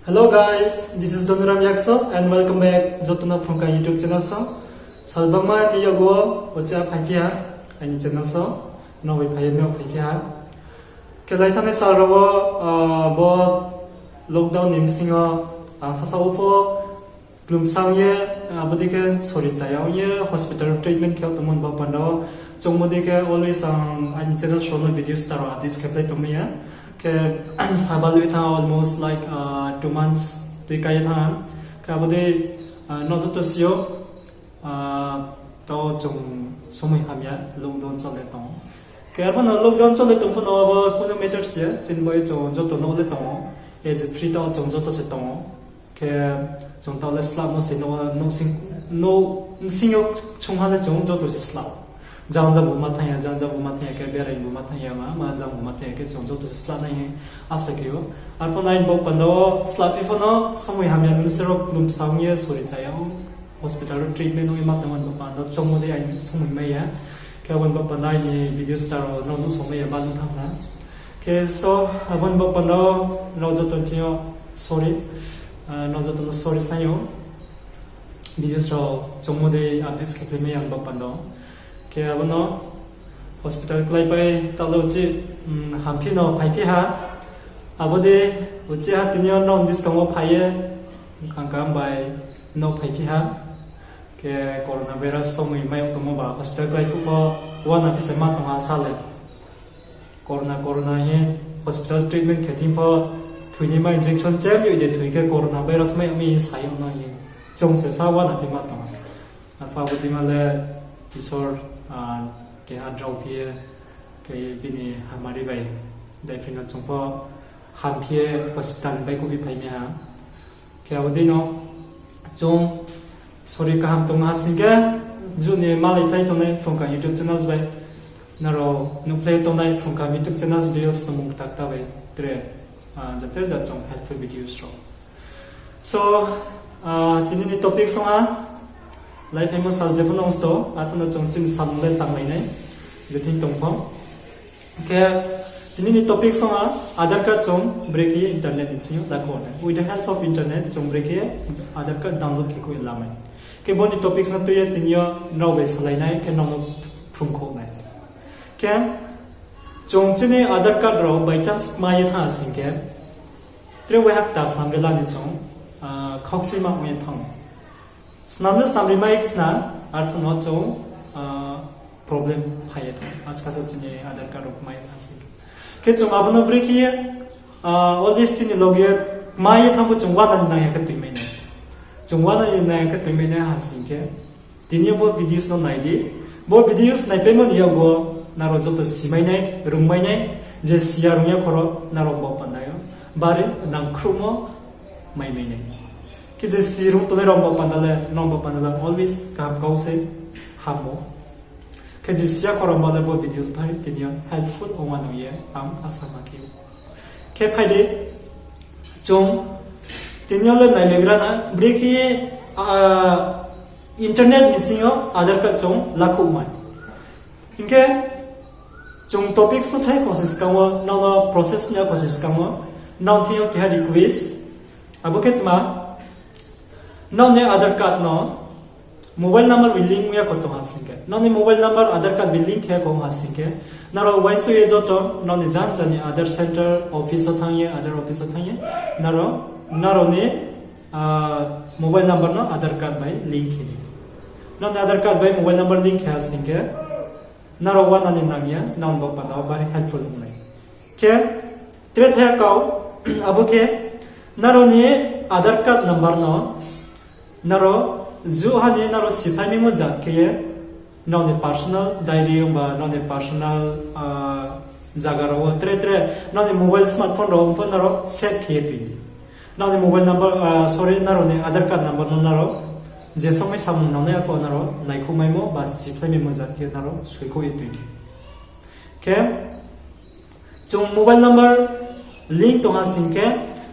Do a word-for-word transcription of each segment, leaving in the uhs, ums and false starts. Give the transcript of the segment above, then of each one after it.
Hello guys, this is Donuram Yakso and welcome back joto no Phrungka YouTube channel so. Salbangma ni yago ocha phaiphi ha aini channel so, no bai phai no phaiphi ha. Khe lai thangni sal rogo, ah, bo lockdown ni bsing o ang sasa upho klumsang ye, ah, abo dei khe sori chaya ye hospital treatment khe tongmo ni bo panda o. Chung bo dei khe always ang aini channel so no videos taro updates khe play tongmai ya. Khe sabalwi thang almost like, ah, two months tui kai thang. Khe abo dei, ah, no joto sio, ah, to chung somoi hamya lockdown chole tong. Khe abo no lockdown chole tong pho no abo kuno matter se, chini bai chung joto no le tong. As a free to chung joto se tong. Khe chung taoh le slamo se no, no sing, no sing yo chung ha le chung joto se sla. Jang jang bo ma thang ya, jang jang bo ma thang ya, khe berai bo ma thang ya, ma, ma jang bo ma thang ya, khe chung joto se sla nai he asa khe o. Arpho nai bo panda o sla phi pho no somoi hamya ni bsing rok lum sa ong ye sori chaya o. Hospital o treatment ong ye ma tongma ni bo panda o chung mo dei aini somoi mai ya. Khe abo ni bo panda aini videos taro no no somoi ya ba no thang na. Khe so, abo ni bo panda o no joto thing yo sorry. Ah, no joto no sorry sa yo. Videos rao chungmo dei updates khe phai mai ang bo panda o. Khe abo no hospital klái pai taoh le uchih, mm, hamphi no phaiphi ha. Abo dei uchih ha tini yo no buskang wo phai ye, khang kam bai no phaiphi ha. Khe coronavirus somoi mai tongmo ba hospital klái phuh pho uana phi se ma tong ha sa le. Corona, corona hing ye hospital treatment khe thing pho thoi ni ma injection chem yo de thoi khe coronavirus mai mi sa yo no hing ye. Chung se sa uana phi ma tong ha. Arpha abo dei ma le Isor, ah, khe adrao phi ye, khe bini hamari bai dai phi no chung pho hamphi ye hospital ni bai kubi phai mi ha. Khe abo dei no chung sori kaham tong ha sing khe, juni malai phlai tongnai Phrungka YouTube channels bai, nrao nuhphlai tongnai Phrungka YouTube channels videos no mung kta kta bai tre, ah, jater jat chung helpful videos rao. So, ah, tini ni topic song ha, lai phaimo sal jepho nong sto, arpho no chung chini samung le tanglai nai, je thing tong pho. Khe, tini ni topic song ha, Aadhaar card chung brekhe ye internet ni sing yo lakho nai. With the help of internet, chung brekhe ye Aadhaar card download khe khui lamai. Khe bo ni topic no tui ye tini yo nrao bai salai nai, khe nrao no phrungkho nai. Khe, chung chini Aadhaar card rao by chance ma ye thang sing khe, tre waiha kta snam ri la ni chung, ah, khaukchima ong ye thang. Snam le snam ri mai khna, arpho no chung, ah, problem phai ye thang. Askasa chini Aadhaar card rao ma ye thang sing khe. Khe chung abo no brekhe ye, ah, always chini loge ma ye thang pho chung uana ni nang ya khe tuimai nai. Chung uana ni nang ya khe tuimai nai ha sing khe. Tini yo bo videos no nai di. Bo videos naipaimo ni yago nrao joto simai nai, rungmai nai, je siya rung ya khoro nrao bo panda yo bari nangkhruhmo mai mai nai. Khe je si rung tongnai rao bo panda le, nrao bo panda le always kaham kau se hammo. Khe je siya khoro ba le bo videos bari tini yo helpful ongma nung ye ang asa ma khe. Khe phai di, chung tini yo le nailaigra na, brekhe ye, ah, internet ni sing yo Aadhaar card chung lakhuh mai. Hing khe, chung topic suthaimo se skang wo, nrao no process ni ya process skang wo, nrao thing yo keha request, abo khe tma, nrao ni Aadhaar card no mobile number bai link ya kho tong ha sing khe, nrao ni mobile number Aadhaar card bai link khe kho ha sing khe, nrao uaingsouh ye joto nrao ni janja ni Aadhaar center office wo thanng ye, Aadhaar office wo thanng ye, nrao, nrao ni, ah, mobile number no Aadhaar card bai link khe di. Nrao ni Aadhaar card bai mobile number link khe ha sing khe, nrao uana ni nang ya, nrao bo panda wo bari helpful ong nai. Khe, tre thaya kau, abo khe, nrao ni Aadhaar card number no, nrao, ju ha ni nrao siphlai maimo jat khe ye, nrao ni personal diary ongba, nrao ni personal, ah, zaga rao wo, tre tre, nrao ni mobile smartphone rao pho nrao save khe ye tui di. Nrao ni mobile number, ah, sorry, nrao ni Aadhaar card number no nrao, je somoi samung nangnai arpho nrao naikhuh maimo ba siphlai maimo jat khe nrao soikhouh ye tui di. Khe, chung mobile number link tong ha sing khe,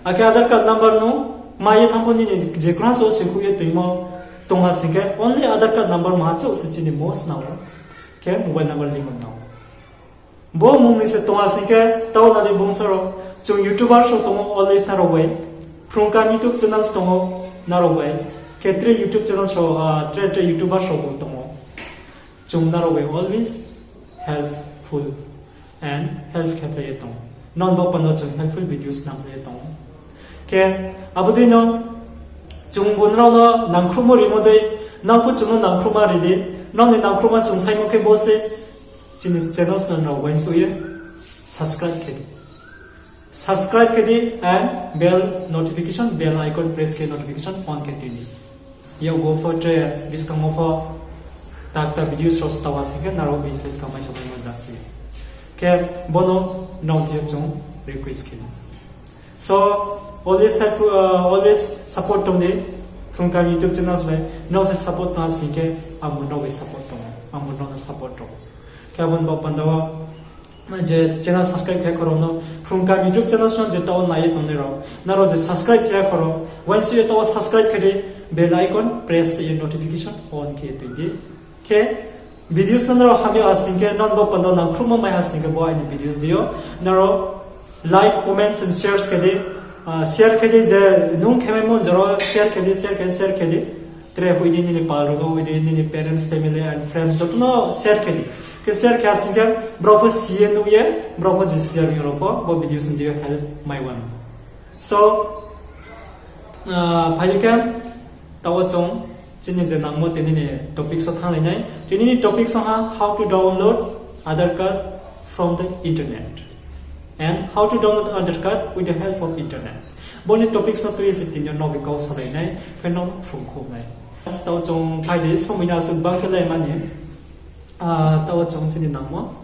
akhe Aadhaar card number no ma ye thang pho nini je kra so soikhouh ye tuimo tong ha sing khe, only Aadhaar card number maha chouh se chini mo snao. Khe mobile number link nang. Bo mung ni se tong ha sing khe, tao nadi bungsa rao, chung YouTuber so tongmo always nrao bai Phrungkam YouTube channels tong ou, nrao bai. Khe tre YouTube channels rao, ah, tre tre YouTubers rao bo tong ou. Chung nrao bai always helpful and help khe phlai ye tong ou. Nrao ni baoh panda chung helpful videos nang phlai ye tong ou. Khe abo dei no chung bo nrao no nangkhruhmo rimo dei, nrao pho chung no nangkhruhma ri di, nrao ni nangkhruhma chung saimo khe bo se chini channels no nrao uaingsouh ye subscribe khe di. Subscribe khe di and bell notification, bell icon press khe notification on khe tui di. Yakgu pho tre buskang wo pho takta videos rao stao ha sing khe nrao business kamai somaimo ja phi. Khe bo no nrao thing yo chung request khe no. So, always help, uh, always support tong di, Phrungkam YouTube channels bai, nrao se support tong ha sing khe, abo nrao bai support tong, abo nrao no support tong. Khe abo ni baoh panda wo, je channel subscribe khe khorao no, Phrungkam YouTube channels no je taoh wo nai ye tongnai rao, nrao je subscribe khe khorao, uaingsouh ye taoh wo subscribe khe di, bell icon press ye notification on khe tui di. Khe videos no nrao hamya ha sing khe, nrao ni baoh panda nangkhruhmo mai ha sing khe bo aini videos dei yo, nrao like, comments and shares khe di, ah, share khe di je nung khe maimo jora share khe di, share khe, share khe di. Tre hoih di nini pal rao no, hoih di nini parents, family and friends joto no share khe di. Khe share khe ha sing khe brao pho si ye nuh ye, brao pho je share ong rao pho bo videos ni dei yo help mai wano. So, ah, phai di khe, taoh wo chung chini je nangmo tini ni topics wo thannglai nai. Tini ni topics ong ha, how to download Aadhaar card from the internet and how to download Aadhaar card with the help of internet. Bo ni topics no tui ye se tini yo nrao bai kau salai nai, khe nrao phrungkhouh nai. Taoh chung phai di, somoi no asuh bang khe lai mani, ah, taoh wo chung chini nangmo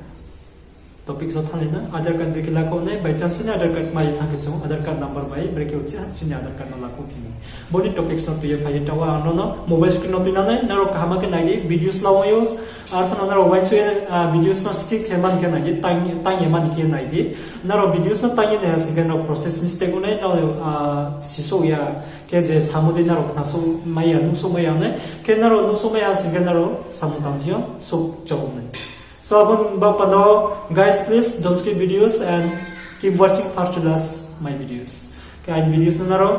topics wo thannglai na, Aadhaar card brekhe lakhouh nai, by chance chini Aadhaar card mai ye thanng khe chung Aadhaar card number bai brekhe uchih ha chini Aadhaar card no lakhouh phi mi. Bo ni topics no tui ye phai di, taoh wo ang nrao no mobile screen no tuinang nai, nrao kaham khe nai di, videos lau mai ou, arphuh no nrao uaingsouh ye, ah, videos no skip khe man khe nai di, tang, tang ye man khe nai di. Nrao videos no tang ye nai ha sing khe nrao process mistake ong nai, nrao, ah, sisouh ya, khe je samo dei nrao khnasouh mai ya, nuhsouh mai ya nai, khe nrao nuhsouh mai ya sing khe nrao samung tang thing yo souh chong nai. So, abo ni baoh panda wo, guys, please don't skip videos and keep watching first to last my videos. Khe aini videos no nrao,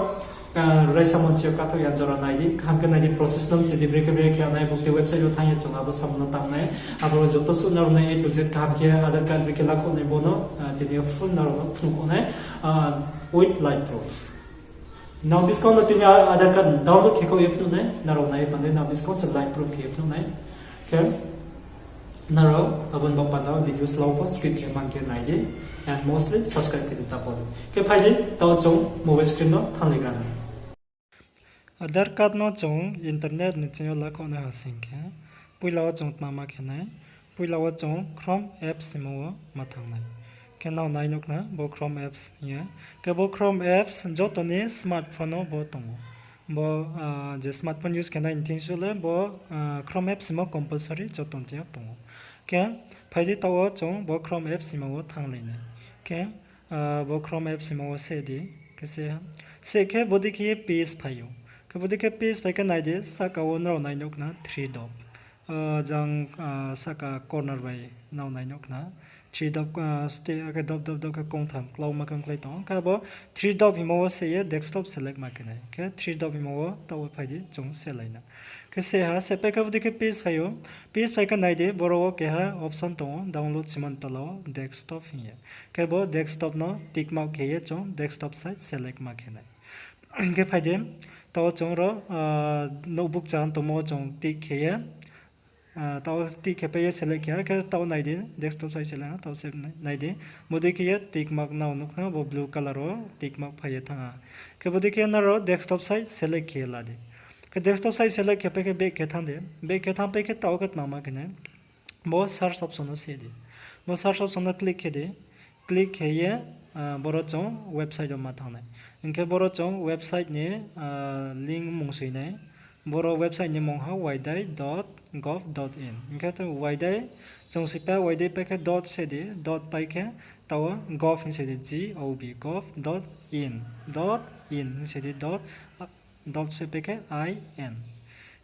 ah, raisa monsi yo kathaoh ya jora nai di, kaham khe nai di, process no mchi di, brekhe brekhe khe nai, bukti website wo thanng ye chung abo samung no tang nai, abo joto suh nrao nai A to Z kaham khe Aadhaar card brekhe lakhouh nai bo no, ah, tini yo full nrao no phnuh khouh nai, ah, with live proof. Nrao buskang no tini Aadhaar card download khe khouh ye phnuh nai, nrao nai ye tong di, nrao buskang se live proof khe ye phnuh nai. Khe nrao abo ni baoh panda wo videos lau pho skip khe man khe nai di, and mostly subscribe khe di ta pho di. Khe phai di, taoh chung mobile screen no thannglai gra nai. Aadhaar card no chung internet ni ching yo lakhouh nai ha sing khe, poila wo chung tma ma khe nai, poila wo chung Chrome apps hingmo wo ma thanng nai. Khe nrao nai nuh khna bo Chrome apps hing ye. Khe bo Chrome apps joto ni smartphone wo bo tong ou. Bo, ah, je smartphone use khe nai ni thing suh le bo, ah, Chrome apps hingmo compulsory joto ni thing yo tong ou. Khe phai di, taoh wo chung bo Chrome apps hingmo wo thannglai nai. Khe, ah, bo Chrome apps hingmo wo seh di. Khe seh ha. Seh khe bodei khe ye page phai ou. Khe bodei khe page phai khe nai di, sahka wo nrao nai nuh khna three dot. Ah, jang, ah, sahka corner bai nrao nai nuh khna three dot, ah, ste, akhe dot dot dot khe kongtham klauma khe ongkhlai tong ou. Khe abo three dot hingmo wo seh ye desktop select ma khe nai. Khe three dot hingmo wo taoh wo phai di, chung sehlai na. Khe seh ha, sehpai khe bodei khe page phai ou. Page phai khe nai di, boro wo keha option tong ou, download hingmo ni tola wo desktop hing ye. Khe bo desktop no tick mark khe ye chung desktop site select ma khe nai. Hing khe phai di, taoh chung ro, ah, notebook chan tongmo wo chung tick khe ye, ah, taoh tick khe pai ye select khe ha, khe taoh nai di, desktop site select ha, taoh se nai di. Bodei khe ye tick mark nrao nuh khna bo blue color wo tick mark phai ye thanng ha. Khe bodei khe nrao desktop site select khe la di. Khe desktop site select khe pai khe back khe thanng di. Back khe thanng pai khe taoh khe tma ma khe nai. Bo search option no seh di. Bo search option no click khe di. Click khe ye, ah, boro chung website wo ma thanng nai. Hing khe boro chung website ni, ah, link mung soi nai. Boro website ni mung ha waidai dot gov dot in. Hing khe to waidai chung soi pai, waidai pai khe dot seh di, dot pai khe taoh gov hing soi di, G O V, gov dot in, dot in hing soi di, dot, dot seh pai khe I N.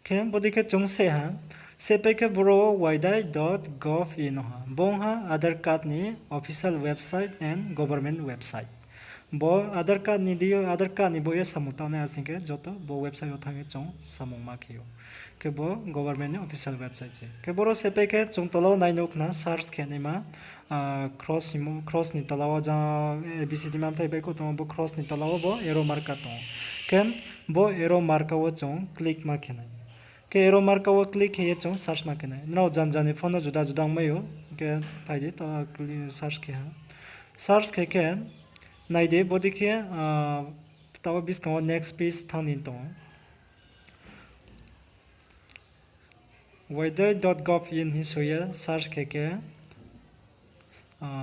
Khe bodei khe chung seh ha, seh pai khe boro waidai dot gov in ong ha. Bo ong ha Aadhaar card ni official website and government website. Bo Aadhaar card ni deing yo, Aadhaar card ni baoh ye samung tangnai ha sing khe joto bo website wo thanng ye chung samung ma khe ou. Khe bo government ni official website se. Khe boro se pai khe chung tola wo nai nuh khna search khe naima, cross ni tola wo jang A B C D ma bthai baihkhouh tong ou, bo cross ni tola wo bo arrow marker tong ou. Khe bo arrow marker wo chung click ma khe nai. Khe arrow marker wo click khe ye chung search ma khe nai. Nrao janja ni phone no juda juda ongmai ou. Khe phai di, search khe ha. Search khe khe nai di, bodei khe, taoh wo buskang wo next page thanng ni tong ou. Waidai dot gov in hing soi ye search khe khe,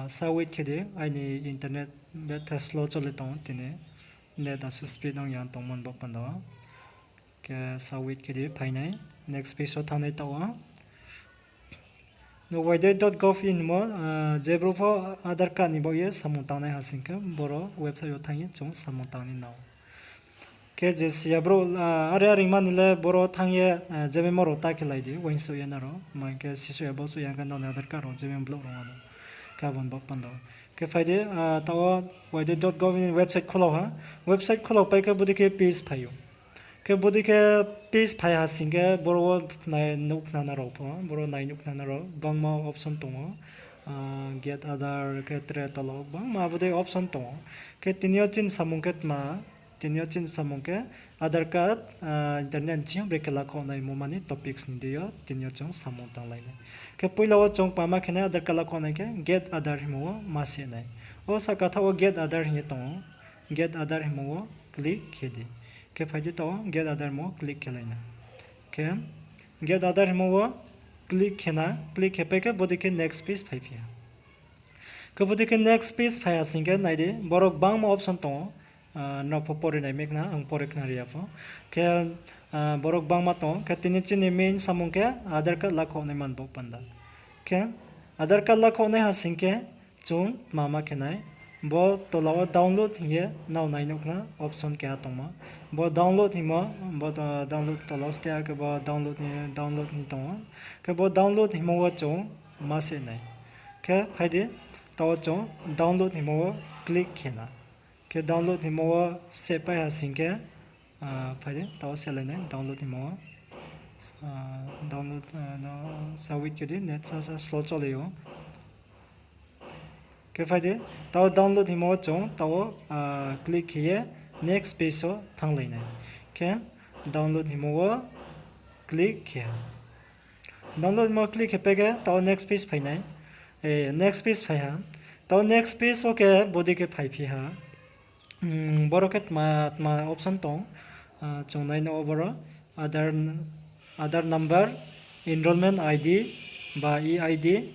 sa wait khe di, aini internet betha slow chole tong ou tini. Net asuh speed ong ya tongmo ni baoh panda. Khe sa wait khe di, phai nai, next page wo thanng nai taoh wo. Waidai dot gov in hingmo, je brouh pho Aadhaar card ni baoh ye samung tangnai ha sing khe boro website wo thanng ye chung samung tang ni nao. Khe je siya brouh, are are ongma ni le boro thanng ye, je memo rao ta khe lai di, uaingsouh ye nrao, ma hing khe sisouh ya baohsouh ya khe nrao ni Aadhaar card rao je memo block rao ano. Khe abo ni baoh panda. Khe phai di, taoh wo waidai dot gov in website khulau ha. Website khulau pai khe bodei khe page phai ou. Khe bodei khe page phai ha sing khe boro wo nai nuh khna nrao pho, boro nai nuh khna nrao, gbangma option tong ou. Get Aadhaar khe tre tola wo gbangma bodei option tong ou. Khe tini yo chini samung khe tma, tini yo chini samung khe Aadhaar card internet ni sing yo brekhe lakhouh nai mo mani topics ni deing yo tini yo chung samung tanglai nai. Khe poila wo chung kma ma khe nai Aadhaar card lakhouh nai khe Get Aadhaar hingmo wo ma se nai. O sahka thaoh wo Get Aadhaar hing ye tong ou. Get Aadhaar hingmo wo click khe di. Khe phai di taoh wo Get Aadhaar hingmo wo click khe lai na. Khe Get Aadhaar hingmo wo click khe na, click khe pai khe bodei khe next page phaiphi ha. Khe bodei khe next page phai ha sing khe nai di, boro gbangma option tong ou. Nrao pho pore nai mai khna, ang pore khna ri ya pho. Khe boro gbangma tong ou, khe tini chini main samung khe Aadhaar card lakhouh nai man baoh panda. Khe Aadhaar card lakhouh nai ha sing khe chung tma ma khe nai, bo tola wo download hing ye nrao nai nuh khna option keha tongmo. Bo download hingmo, bo download tola wo ste khe bo download ni, download ni tong ou. Khe bo download hingmo wo chung ma se nai. Khe phai di, taoh wo chung download hingmo wo click khe na. Khe download hingmo wo se pai ha sing khe, phai di, taoh wo se lai nai download hingmo wo. Download, sa wait khe di, net sasa slow cholai ou. Khe phai di, taoh wo download hingmo wo chung taoh wo click khe ye next page wo thannglai nai. Khe download hingmo wo click khe ha. Download hingmo click khe pai khe taoh wo next page phai nai. Next page phai ha. Taoh wo next page wo khe bodei khe phaiphi ha. Boro khe tma tma option tong, chung nai no boro Aadhaar number, enrollment I D, ba E I D,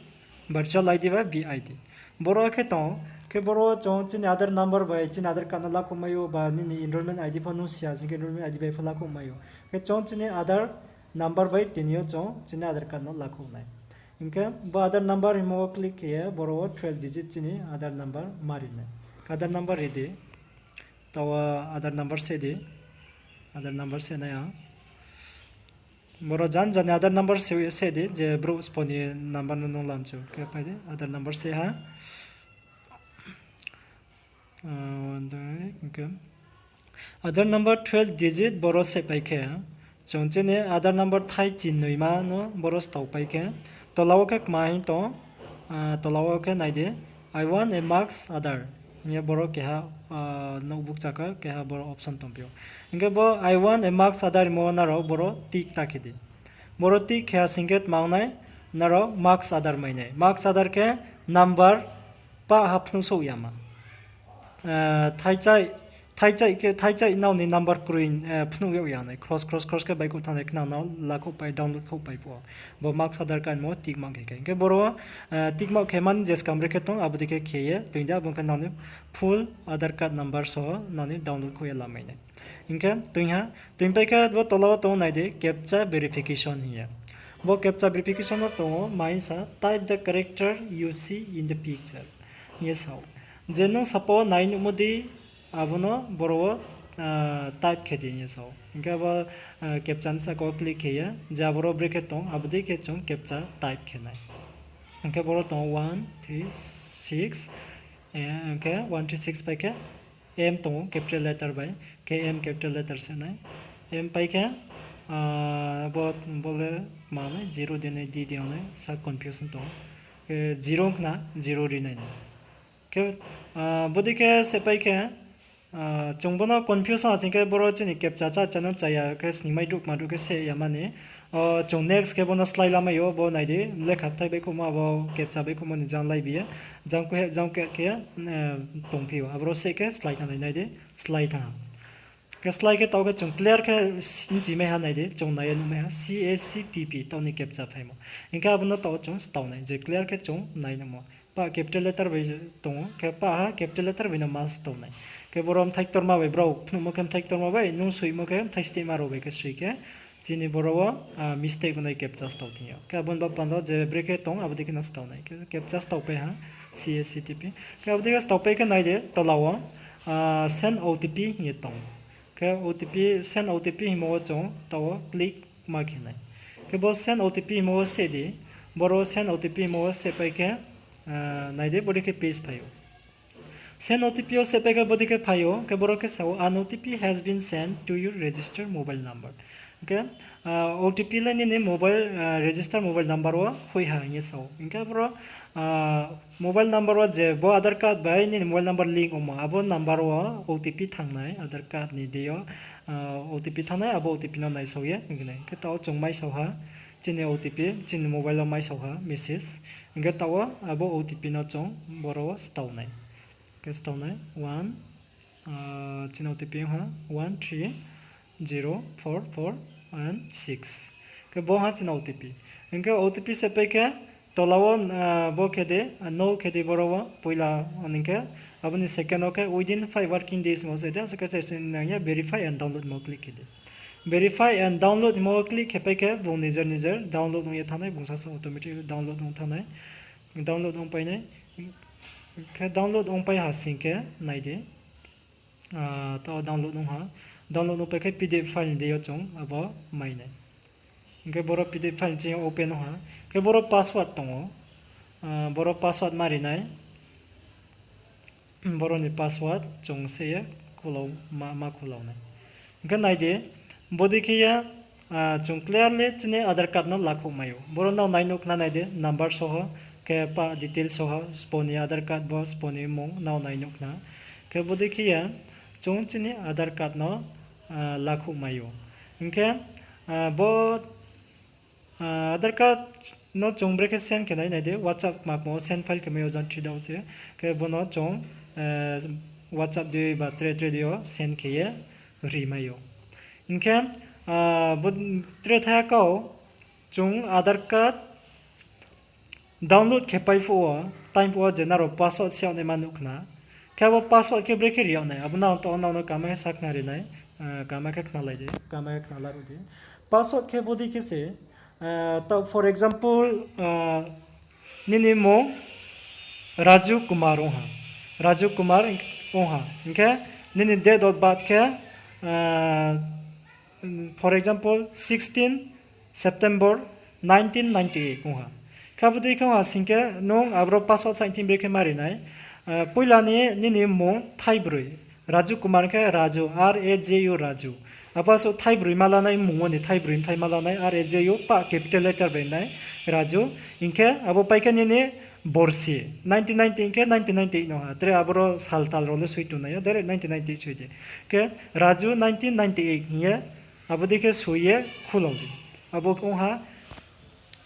virtual I D ba V I D. Boro khe tong, khe boro chung chini Aadhaar number bai chini Aadhaar card no lakhouh mai ou, ba nini enrollment I D pho nung si ya sing khe enrollment I D bai pho lakhouh mai ou. Khe chung chini Aadhaar number bai tini yo chung chini Aadhaar card no lakhouh nai. Hing khe bo Aadhaar number hingmo wo click khe ye boro wo twelve digit chini Aadhaar number ma ri nai. Aadhaar number ri di. Taoh wo Aadhaar number se di. Aadhaar number se nai ang. Boro janja ni Aadhaar number se di, je brouh spo ni number no nung lamchu. Khe phai di, Aadhaar number se ha. Aadhaar number twelve digit boro se pai khe, chung chini Aadhaar number thai chinnoima no boro stao pai khe, tola wo khe kma hing tong, tola wo khe nai di, I want a masked Aadhaar hing ye boro keha, nouhbukcha khe keha boro option tongphi ou. Hing khe bo I want a masked Aadhaar hingmo wo nrao boro tick ta khe di. Boro tick khe ha sing khe tma ong nai, nrao masked Aadhaar mai nai. Masked Aadhaar khe number pah ha phnuh souh yama. Thaichaih, thaichaih nrao ni number kroi phnuh yag ya nai. Cross, cross, cross khe baihkhouh thanng nai khe nang no lakhouh pai, download khouh pai phuh ou. Bo masked Aadhaar card mo tick mark khe khe. Hing khe boro tick mark khe mani je skang brekhe tong, abo dei khe khe ye toing di, abo ong khe nang ni full Aadhaar card number soho nang ni download khouh ye lamai nai. Hing khe toing ha, toing pai khe bo tola wo tong ou nai di, captcha verification hing ye. Bo captcha verification wo tong ou, ma hing sa, type the character you see in the picture hing ye sa ou. Je nung sapa wo nai nuhmo di, abo no boro wo type khe di hing ye sa ou. Hing khe abo captcha ni saka wo click khe ye, je aboro brekhe tong, abo dei khe chung captcha type khe nai. Hing khe boro tong ou one three six, hing khe one three six pai khe M tong ou, capital letter bai, khe M capital letter se nai. M pai khe, ah, bo, bo le ma nai, zero di nai, di di ong nai, sa confusion tong ou. Khe zero ong khna, zero ri nai nai. Khe, ah, bodei khe se pai khe, ah, chung bo no confusion asing khe boro chini captcha cha cha no chaya khe sningmai druh ma druh khe se ya mani. O, chung next khe bo no slái lamai ou, bo nai di, lekha bthai baihkhouhmo abo captcha baihkhouhmo ni jang lai bi ye, jang khe, jang khe, khe, eh, tongphi ou, aboro se khe slái thanng nai, nai di, slái thanng ha. Khe slái khe taoh khe chung clear khe s-, bchimai ha nai di, chung nai ye nuhmai ha, C A C T P, taoh ni captcha phaimo. Hing khe abo no taoh chung stao nai, je clear khe chung nai nuhmo. Pa capital letter bai tong ou, khe pa ha capital letter bai no ma stao nai. Khe boro bthai ktorma bai, brao phnuhmo khe bthai ktorma bai, nung soimo khe bthai stehma rao bai khe soi khe, chini boro wo, ah, mistake ong nai captcha stao thing yo. Khe abo ni ba panda je brekhe tong, abo dei khe no stao nai. Khe captcha stao pai ha, C A C T P. Khe abo dei khe stao pai khe nai di, tola wo, ah, send O T P hing ye tong. Khe O T P, send O T P hingmo wo chung taoh wo click ma khe nai. Khe bo send O T P hingmo wo se di, boro send O T P hingmo wo se pai khe, ah, nai di, bodei khe page phai ou. Send O T P wo se pai khe bodei khe phai ou, khe boro khe sa ou, "An O T P has been sent to your registered mobile number." Khe, ah, O T P le nini mobile, ah, register mobile number wo hoih ha hing ye sa ou. Hing khe boro, ah, mobile number wo je bo Aadhaar card bai nini mobile number link ongmo, abo number wo O T P thanng nai, Aadhaar card ni deing yo, ah, O T P thanng nai, abo O T P no naisao ye hing nai. Khe taoh chung maisao ha, chini O T P, chini mobile wo maisao ha, message. Hing khe taoh wo abo O T P no chung boro wo stao nai. Khe stao nai, one, ah, chini O T P ong ha, one three zero four four one six. Khe bo ha chini O T P. Hing khe O T P se pai khe tola wo, ah, bo khe di, ah, no khe di boro wo, poila hing khe, abo ni second wo khe, "Within five working days" mo se di, asa khe se nang ye verify and download mo click khe di. Verify and download mo click khe pai khe, bung nijer nijer download ong ye thanng nai, bung sasa automatic download ong thanng nai, download ong pai nai. Khe download ong pai ha sing khe nai di. Ah, taoh download ong ha. Download ong pai khe P D F file ni deing yo chung abo mai nai. Hing khe boro P D F file ni ching yo open ong ha. Khe boro password tong ou. Ah, boro password ma ri nai. Boro ni password chung se ye khulau ma, ma khulau nai. Hing khe nai di, bodei khe ye, ah, chung clearly chini Aadhaar card no lakhouh mai ou. Boro nrao nai nuh khna nai di, number soho, khe pa detail soho, sbo ni Aadhaar card bo, sbo ni mmung nrao nai nuh khna. Khe bodei khe ye chung chini Aadhaar card no, ah, lakhouh mai ou. Hing khe, ah, bo, ah, Aadhaar card no chung brekhe send khe nai nai di, WhatsApp kma kma wo send file khe mai ou jang thri dao se. Khe bo no chung, eh, WhatsApp dei ba tre tre dei yo send khe ye ri mai ou. Hing khe, ah, bo tre thaiha kau chung Aadhaar card download khe pai phuh wo, time phuh wo je nrao password se yag naima nuh khna. Khe abo password khe brekhe ri yag nai, abo nrao taoh nrao no kama khe sa khna ri nai, ah, kama khe khnalai di, kama khe khnala ruh di. Password khe bodei khe se, ah, taoh for example, ah, nini mmung Raju Kumar ong ha. Raju Kumar ong ha. Hing khe nini date of birth khe, ah, for example, sixteen September nineteen ninety-eight ong ha. Khe abo dei khe ong ha sing khe nung aboro password saing thing brekhe ma ri nai. Ah, poila ni nini mmung thaibroi. Raju Kumar khe Raju, R A J U Raju. Abo asuh thaibroi ma la nai, mmung wo ni thaibroi bthai ma la nai, R A J U pa capital letter bai nai, Raju. Hing khe abo pai khe nini borsi, nineteen ninety hing khe nineteen ninety-eight no ha. Tre aboro sal tal rao le soi tong nai ya, direct nineteen ninety-eight soi di. Khe Raju nineteen ninety-eight hing ye, abo dei khe soi ye khulau di. Abo ong ha,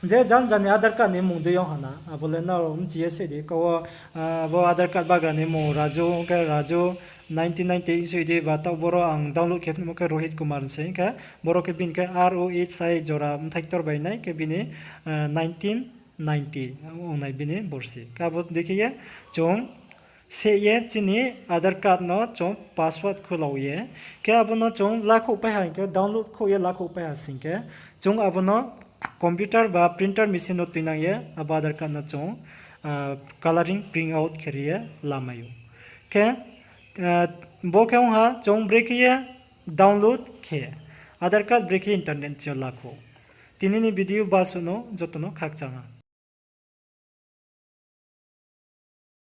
je jan jani Aadhaar card ni mmung dei ong ha na, abo le nrao mchi ye se di, kau wo, ah, abo Aadhaar card bagra ni mmung Raju, ong khe Raju nineteen ninety-eight soi di, ba taoh boro ang download khe phnuhmo khe Rohit Kumar se, hing khe boro khe bini khe R O H I jora bthai ktor bai nai, khe bini, ah, nineteen ninety ong nai bini borsi. Khe abo dei khe ye chung se ye chini Aadhaar card no chung password khulau ye. Khe abo no chung lakhouh pai ha hing khe, download khouh ye lakhouh pai ha sing khe, chung abo no computer ba printer machine no tuinang ye abo Aadhaar card no chung, ah, colouring print out khe ri ye lamai ou. Khe, ah, bo khe ong ha chung brekhe ye download khe, Aadhaar card brekhe internet ching yo lakhouh. Tini ni video basuh no joto no khakchang ha.